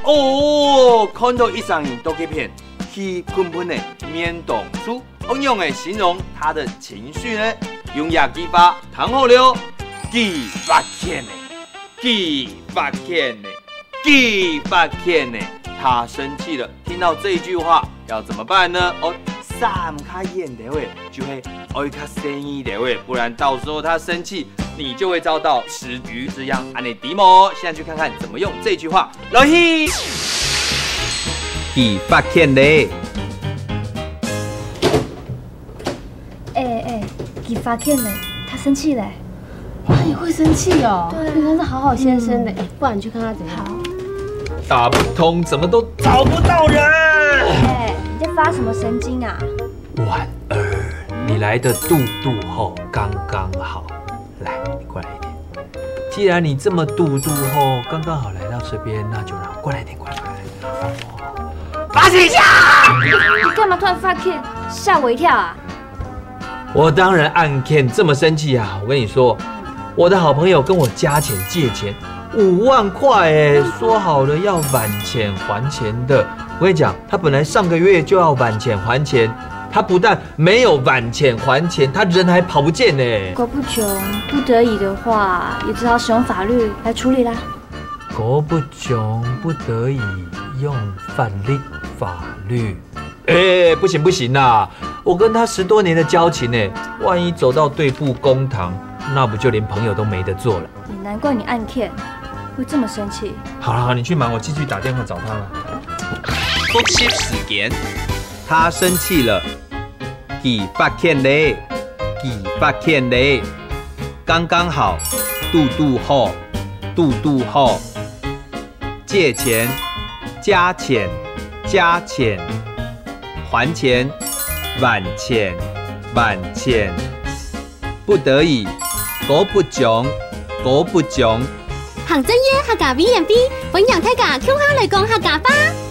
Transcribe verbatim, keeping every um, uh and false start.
哦，看到一儕人在該片，氣噴噴个面當臭，仰般个形容他的情緒呢？用這句話聽好了，佢發譴了，佢發譴了，佢發譴了，他生氣了。聽到這句話要怎麼辦呢？哦，聲較遠兜仔，就會愛較細義兜仔，不然到時候他生氣，你就會遭到時局之殃。恁仔知無？現在去看看怎麼用這句話。 來去！佢發譴咧！哎哎，佢發譴咧，他生氣咧。他也會生氣哦，对啊你真是好好先生的。哎，不然你去看他怎样。好。打不通，怎么都找不到人。哎，你在发什么神经啊？婉儿，你来的肚肚吼，刚刚好。来，你过来一点。既然你这么肚肚吼，刚刚好来到这边，那就让过来一点，过来，过来。发脾气啊！你干嘛突然发气？吓我一跳啊！我当然暗 Ken 这么生气啊！我跟你说，我的好朋友跟我加钱借钱五万块哎，说好了要晚钱还钱的。我跟你讲，他本来上个月就要晚钱还钱，他不但没有晚钱还钱，他人还跑不见呢。狗不穷，不得已的话，也只好使用法律来处理啦。狗不穷不得已用法律法律。哎，不行不行啦！我跟他十多年的交情呢，万一走到对簿公堂，那不就连朋友都没得做了？也难怪你暗 Ken 会这么生气。好了好，你去忙，我继续打电话找他了。复习时间，他生气了，佢发 Ken 咧，佢发 Ken 咧，刚刚好，肚肚好，肚肚好。 借钱，加钱，加钱。还钱，还钱，还钱。不得已，狗不穷，狗不穷。行政院客家委员会欢迎大家共下来讲客家话。